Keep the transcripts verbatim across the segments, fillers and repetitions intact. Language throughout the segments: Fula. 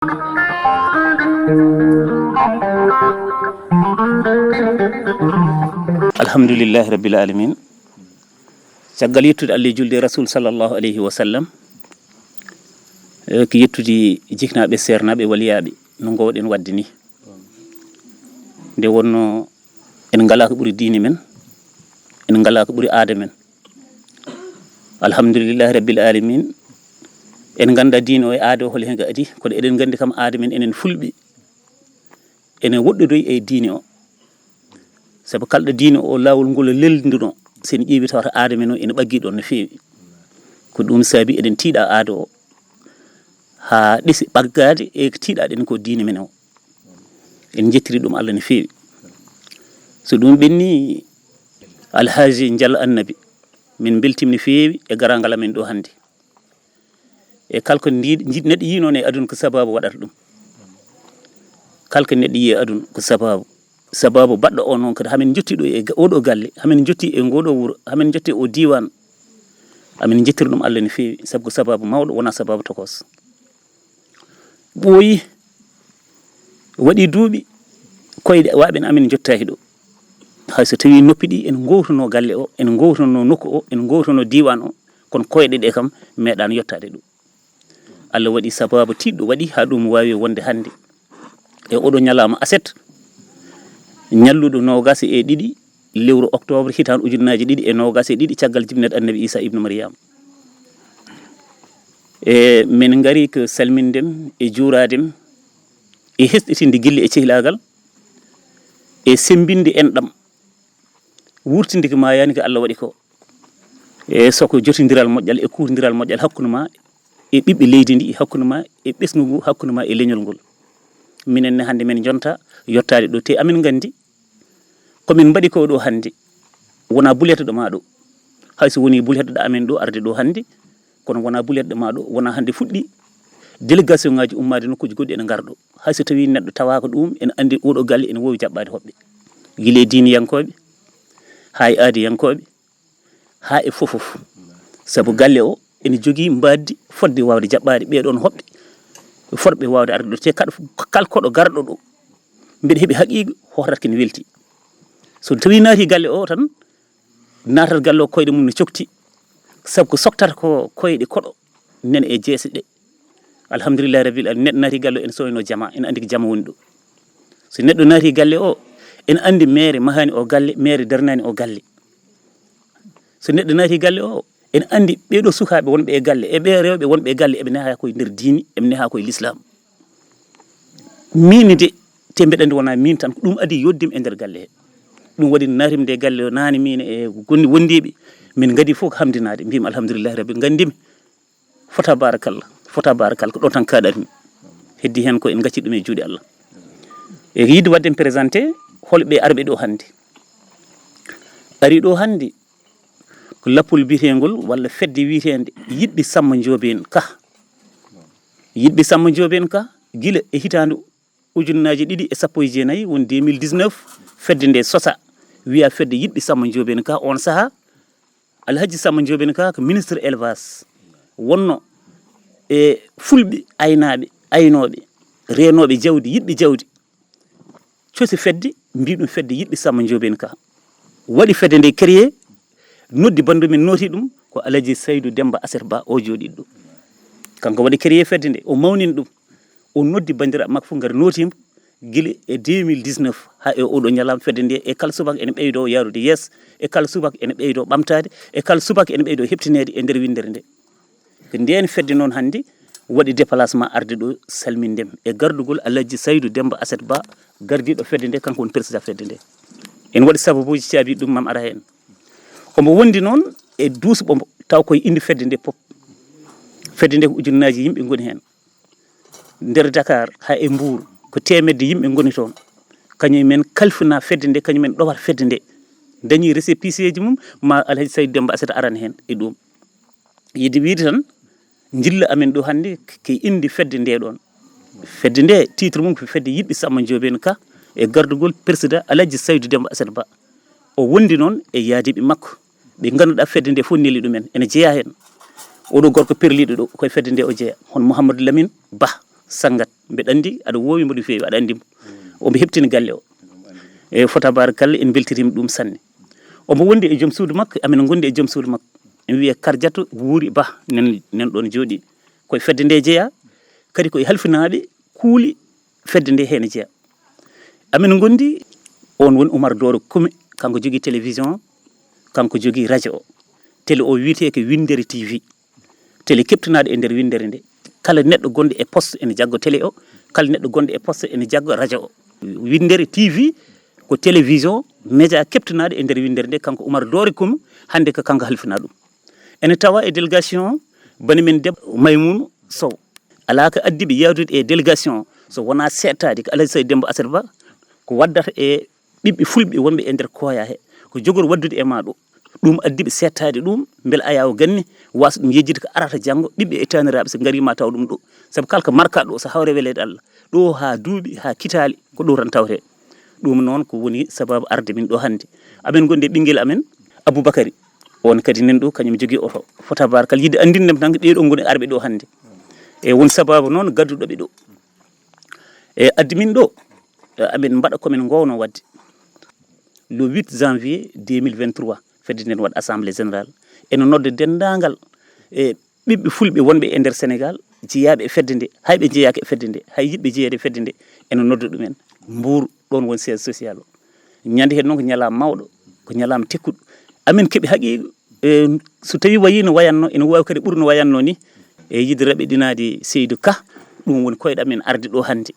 Alhamdulillahi rabbil alamin. Caggal yettude Allah e julde e Rasul sallallahu alayhi wa sallam, e ko yettude jiknaaɓe, seernaaɓe, waliyaaɓe, no ngoowɗen waɗde ni. Nde wonno en ngalaa ko ɓuri diine men, en ngalaa ko ɓuri aada men. Alhamdulillahi rabbil alamin. En nganndaa diine o e aada o hol heen ko adii, kono eɗen nganndi kam aada men enen Fulɓe ene woɗɗodoyi e diine o. Sabu kalɗo diine o, laawol ngol lelnduno, so en ƴeewi tawata aada men o ene ɓaggii ɗoon no feewi. Ko ɗum saabi eɗen tiiɗa aada o haa ɗesi ɓaggaade e ko tiiɗaɗen ko diine men o. En njettiri ɗum Allah no feewi. So ɗum ɓenni, Alhaji Njallo Annabi, min mbeltiima no feewi e garaangal amen ɗo hannde. E kala ko ndi, ndi neɗɗo yii noon e aduna ko sababu waɗata ɗum. Kala ko neɗɗo yii e aduna ko sababu. Sababu baɗɗo o noon kadi hamin jotti ɗo e ga-, oɗo galle, hamin jotti e ngoɗo wuro, hamin jotti o diiwaan, amin njettiri ɗum Allah no feewi, sabu ko sababu mawɗo, wonaa sababu tokos. Ɓooyi, waɗi duuɓi, koyɗe waaɓe en amin jottaaki ɗo. Hay so tawii noppi ɗi en ngowtuno galle o, en ngowtuno nokku o, en ngowtuno diiwaan o, kono koyɗe ɗe kam meeɗaano yottaade ɗo. Allah waɗi sababu tiiɗɗo waɗi haa ɗum waawi wonde hannde. E oɗo ñalaama aset, ñalluɗo noogaas e ɗiɗi lewru octobre hitaande ujunnaaji ɗiɗi e noogaas e ɗiɗi caggal jibinat Annabi Isa ibnu Maryam. E min ngari ko salmindem e juuraadem e hesɗitinde gilli e cehlaagal e semmbinde enɗam, wurtinde ko maayaani ko Allah waɗi ko. E soko jotondiral moƴƴal e kuutondiral moƴƴal hakkunde ma e ɓiɓɓe leydi ndi, e hakkunde ma e ɓesngu ngu, hakkunde ma e leñol ngol. Minen ne hannde min jonta yottaade ɗo, te amin nganndi ko min mbaɗi ko ɗo hannde wonaa buleteɗo ma ɗo. Hay so woni buleteɗo amen ɗo arde ɗo hannde, kono wonaa buleteɗo ma ɗo, wonaa hannde fuɗɗi délégation ngaji ummaade nokkuuji goɗɗi ene ngar ɗo. Hay so tawii neɗɗo tawaaka ɗum, ene anndi oɗo galle ene woowi jaɓɓaade hoɓɓe. Gila e diiniyankooɓe, haa e aadiyankooɓe, haa e fof fof. Sabu galle o ene jogii mbaadi fodde waawde jaɓɓaade ɓee ɗoon hoɓɓe, fotɓe waawde arde ɗo. Te kala, kala koɗo garɗo ɗo, mbeɗa heɓi haqiiqa, hootata ko ene welti. So tawii naati galle o tan, naatat galle o koyɗe mum no cokti, sabu ko soktata ko koyɗe koɗo nene e jeese ɗe. Alhamdulillahi rabbil alamin, neɗɗo naati galle o, ene soyno jama, ene anndi ko jama woni ɗo. So neɗɗo naati galle o, ene anndi meere mahaani o galle, meere darnaani o galle. So neɗɗo naati galle o, ene anndi ɓee ɗo sukaaɓe wonɓe e galle, e ɓee rewɓe wonɓe e galle, eɓe nehaa koye nder diini, eɓe nehaa koye lislaam. Miin de, te mbeɗa anndi wonaa miin tan, ko ɗum adii yotdim e nder galle he. Ɗum waɗi naatimi nde galle o naane, miin e gon-, wondiiɓe, min ngadi fof ko hamdinaade, mbimi alhamdulillahi rabbi, nganndimi. Fota barakallah, fota barakallah, ko ɗo tan kaɗatmi. Heddi heen ko en ngacci ɗum e juuɗe Allah. E yiɗde waɗde en présenté hol ɓe arɓe ɗo hannde. Ari ɗo hannde ko lappol biyeteengol walla fedde wiyeteende Yiɗɓe Samba Ndiobène Ka. Yiɗɓe Samba Ndiobène Ka, gila e hitaande ujunnaaji ɗiɗi e sappo e jeenayi, woni deux mille dix-neuf, fedde nde sosa, wiya fedde Yiɗɓe Samba Ndiobène Ka. On sahaa, Alhaji Samba Ndiobène Ka ko ministre élevage, wonno e fulɓe aynaaɓe, aynooɓe, reenooɓe jawdi, yiɗɓe jawdi. Cosi fedde, mbii ɗum fedde Yiɗɓe Samba Ndiobène Ka. Waɗi fedde nde créé, noddi banndum en, nooti ɗum ko Alaji Saydu Demba Aset Ba, o jooɗiiɗo ɗo. Kanko waɗi créé fedde nde, o mawnini ɗum. O noddi banndiraaɓe makko fof, ngari nooti mbo, gila e deux mille dix-neuf haa e oɗo ñalaama. Fedde nde e kala subaka ene ɓeydoo yaarude yeeso, e kala subaka ene ɓeydoo ɓamtaade, e kala subaka ene ɓeydoo heɓtineede e nder winndere nde. Ko ndeen fedde noon hannde waɗi déplacement arde ɗo salmindem e gardugol Alaji Saydu Demba Aset Ba, gardiiɗo fedde nde, kanko woni président fedde nde. En waɗi sababuuji caabi ɗum, mam ara heen. Omo wondi noon e duusɓo mbo, taw koye indi fedde nde pop. Fedde nde ko ujunnaaji yimɓe ngoni heen. Nder Dakar haa e Mbuur, ko teemedde yimɓe ngoni toon. Kañum en kalfina fedde nde, kañum en ɗowata fedde nde. Dañi récépissé ji mum, ma Alhaji Saydu Demba Aset arana heen e ɗum. Yiɗde wiyde tan, njilla amen ɗo hannde ko indi fedde nde ɗoon. Fedde nde, titre mum ko fedde Yiɗɓe Samba Ndiobène Ka e gardugol président Alaji Saydu Demba Aset Ba. O wondi noon e yaadiiɓe makko, ɓe ngannduɗaa fedde nde fof neli ɗumen, ene jeyaa heen. Oɗo gorko perliiɗo ɗo, koye fedde nde o jeyaa, hono Mouhamadou Lamine Ba. Sanngat, mbeɗa anndi aɗa woowi mbo no feewi, aɗa anndi mo. Omo heɓtini galle o. E fota barakalla, en mbeltiriima ɗum sanne. Omo wondi e joom suudu makko, amen ngondi e joom suudu makko. Ene wiyee Karjato Wuuri Bah, nen, nen ɗoon jooɗii. Koye fedde nde jeyaa, kadi koye halfinaaɓe kuuli fedde nde heen jeyaa. Amen ngondi, oon woni Umar Dooro Kume, kanko jogii télévision, kanko jogii radio o. Télé o wiyetee ko Winndere T V. Télé keɓtinaaɗo e nder winndere nde. Kala neɗɗo gonɗo e poste ene jaggo télé o, kala neɗɗo gonɗo e poste ene jaggo radio o. Winndere T V ko télévision, média keɓtinaaɗo e nder winndere nde, kanko Umar Doore Kume, hannde ko kanko halfinaa ɗum. Ene tawa e délégation bani men debbo Maymuuna Sow. Alaa ko addi ɓe yahdude e délégation so wonaa seettaade ko Alhaji Saydu Demmba Aset Ba, ko waddata e ɓiɓɓe fulɓe wonɓe e nder Koya he, ko jogori waɗdude e maa ɗo. Ɗum addi ɓe seettaade ɗum, mbele Ayaawo Ganni waasa ɗum yejjitde ko arata janngo, ɓiɓɓe e taaniraaɓe so ngarii ma taw ɗum ɗo. Sabu kala ko markaa ɗo so hawre weleede Allah, ɗo haa duuɓi, haa kitaali, ko ɗo tan tawetee. Ɗum noon ko woni sabaabu arde min ɗo hannde. Amen ngondi e ɓinngel amen, Abubakari. Oon kadi nan ɗo, kañum jogii oto. Fota barakalla, yiɗde anndinde mi tan ko ɓee ɗo ngoni arɓe ɗo hannde. E won sabaabu noon gadduɗo ɓe ɗo. E addi min ɗo, e amin mbaɗa ko min ngoowno waɗde. Le huit janvier deux mille vingt-trois, fedde nden waɗa assemblée générale. Ene nodda denndaangal e ɓiɓɓe fulɓe wonɓe e nder Sénégal, jeyaaɓe e fedde nde, hay ɓe njeyaaka e fedde nde, hay yiɗɓe jeyeede e fedde nde, ene nodda ɗumen. Mbuur, ɗoon woni siège social o. Ñande heen noon ko ñalaama mawɗo, ko ñalaama tekkuɗo. Amin keɓi haqiiqa, e, so tawii wayii no wayatnoo, ene waawi kadi ɓurde no wayatnoo ni. E, yiɗde raɓɓiɗinaade Seydou Ka, ɗum woni koyɗam men arde ɗo hannde.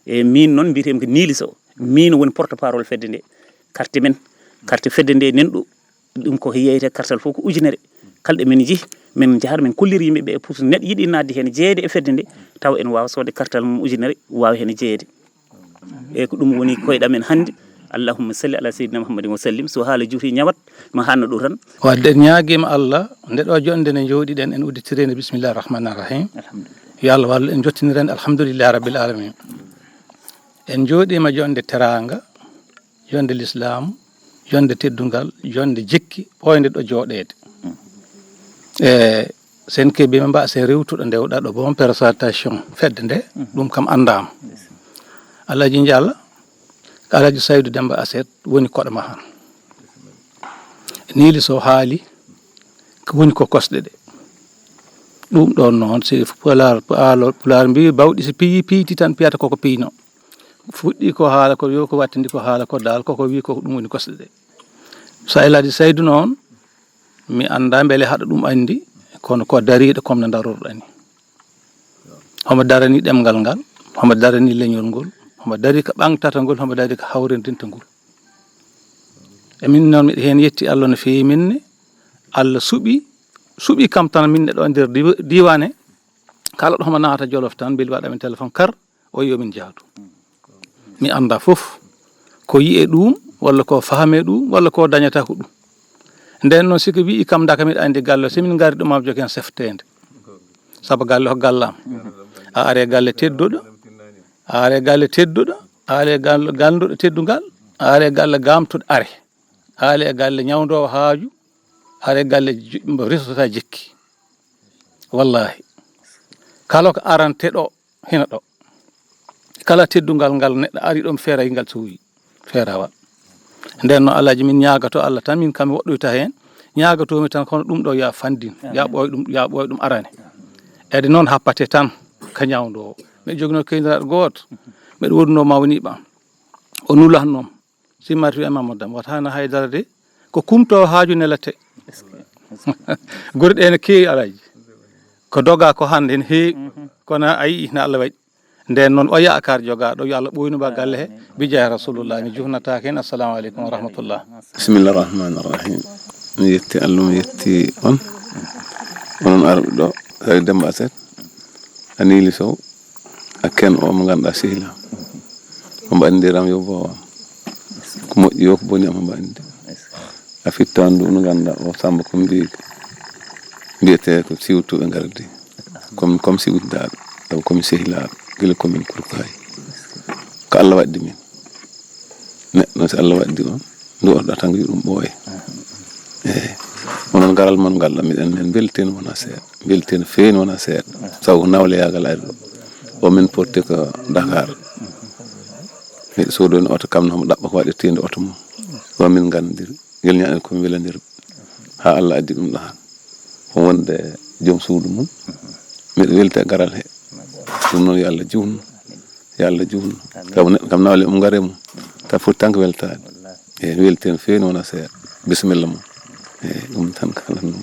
E, miin noon mbiyeteemi ko Niili Sow, miin woni porte parole fedde nde. Carte men, carte fedde nde nan ɗo, ɗum ko yeeyete kartal fof ko ujunere. Kala ɗo min njehi, min njahata, min kollira yimɓe ɓe pour so neɗɗo yiɗi naatde heen, jeyeede e fedde nde, tawa ene waawa soodde kartal mum ujunere, waawa heen jeyeede. Eeyi, ko ɗum woni koyɗam men hannde. Allahumma salli ala sayyidina Muhammadin wa sallim. So haala juuti ñawat, ma haanno ɗo tan. Wadde en ñaagiima Allah, nde ɗo joɗnde nde njooɗiɗen, en udditire nde bismillahi rahmani rahim. Alhamdulillah. Yo Allah wallu en, jottinira nde alhamdulillahi rabbil alamin. En njooɗiima joɗnde teraanga, joɗnde lislaam, joɗnde teddungal, joɗnde jikki, ɓooynde ɗo jooɗeede. E, sen keɓiima mbaase rewtuɗo nde ɗaɗo bon présentation fedde nde, ɗum kam anndaama. Alhaji Njaal, Alhaji Saydu Demmba Aset woni koɗo ma han. Niili Sow haali ko woni ko kosɗe ɗe. Ɗum ɗoon noon, si Pulaar, Pulaar mbii, bawɗi si piyi, piyti tan piyata koko piyno. Fuɗɗi ko haala ko yo ko wattindi ko haala ko daal, koko wi ko ɗum woni kosɗe ɗe. So Alhaji Saydu noon, mi anndaa mbele haɗa ɗum anndi, kono ko dariiɗo comme no darorɗaa ni. Homo darani ɗemngal ngal, homo darani leñol ngol, homo dari ko ɓaŋtata ngol, homo dari ko hawrindinta ngol. E min noon, miɗo heen yetti Allah no feewi min ne. Allah suɓi, suɓi kam tan min ne ɗo nder diwa-, diiwaan he. Kala ɗo homo naata Jolof tan, mbeli waɗa min téléphone kar, o yo min njaadu. Mi anndaa fof ko yi'e ɗum, walla ko fahme ɗum, walla ko dañata ko ɗum. Nden noon, si ko wi'i kam daka miɗa anndi galle, so min ngari ɗum, am jogen sefteende. Sabu galle ko galle am. A are galle tedduɗo, a are galle tedduɗo, a are galle ganduɗo teddungal, a are galle gamtuɗo are, a are galle ñawndoowo haaju, a are galle ju-, mbo resata jikki. Wallahi. Kala ko arante ɗo, hina ɗo. Kala teddungal ngal neɗɗo ari ɗo, feeray ngal suuyi. Feerawa. Nden no Alhaji min ñaagato Allah tan, min kam mi woɗɗoyta heen. Ñaagatoomi tan kono ɗum ɗo ya fandin, ya ɓooy ɗum, ya ɓooy ɗum arane. Ede noon happate tan ka ñawndoowo. Miɗo joginoo keyndiraaɗo gooto, miɗo woodunoo mawniiɓe am. O nulatnoo mi. Si martu e Mamadou Dam, wata hana haydara de, ko kumtoowo haaju nelate. Gure ɗe ne keewi, Alhaji. Ko doga ko hannde ne heewi, kono a yi'i na Allah waɗi. Nden noon o yaakaar jogaaɗo, yo Allah ɓooynu ba galle he, bi jaay Rasulullah, mi juhnataake heen. Assalamu aleykum wa rahmatullah. Bismillah rahmani rahim. Mi yetti Allah, mi yetti on. Onon arɓe ɗo, Saydu Demmba Aset, a Niili Sow, a ken o mo ngannduɗaa sehil am. Omo anndi ram yo boowam. Ko moƴƴi yo ko boni am omo anndi. A fitto anndu no ngannduɗaa o Samba ko mbiy mbiyetee ko siwtuɓe ngardi. Komi, komi siwtidaaɗo, taw komi sehilaaɗo, gila komin kurkaay. Ko Allah waɗdi min. Neɗɗo si Allah waɗdi on, ndu on ɗo tan yo ɗum ɓooye. Eeyi. Onon garal mon ngal ɗo, miɗen men mbeltiino wona seeɗa. Mbeltiino feewi wona seeɗa. Sabu ko nawloyaagal ari ɗo. O min porti ko Dakar. Miɗo soodoni oto kam, no mo ɗaɓɓa ko waɗirteende oto mum. O min nganndiri. Ngel ñaaɗen ko mi welandir. Haa Allah addi ɗum ɗo han. Ko wonde joom suudu mum. Miɗo welti e garal he. Ɗum noon yo Allah juutnu. Yo Allah juutnu. Sabu neɗɗo kam nawle mum ngare mum. Ka foti tan ko weltaade. Eyi, mi weltii no feewi, wona seeɗa. Bisimilla mum. Eyi, ɗum tan kala noon.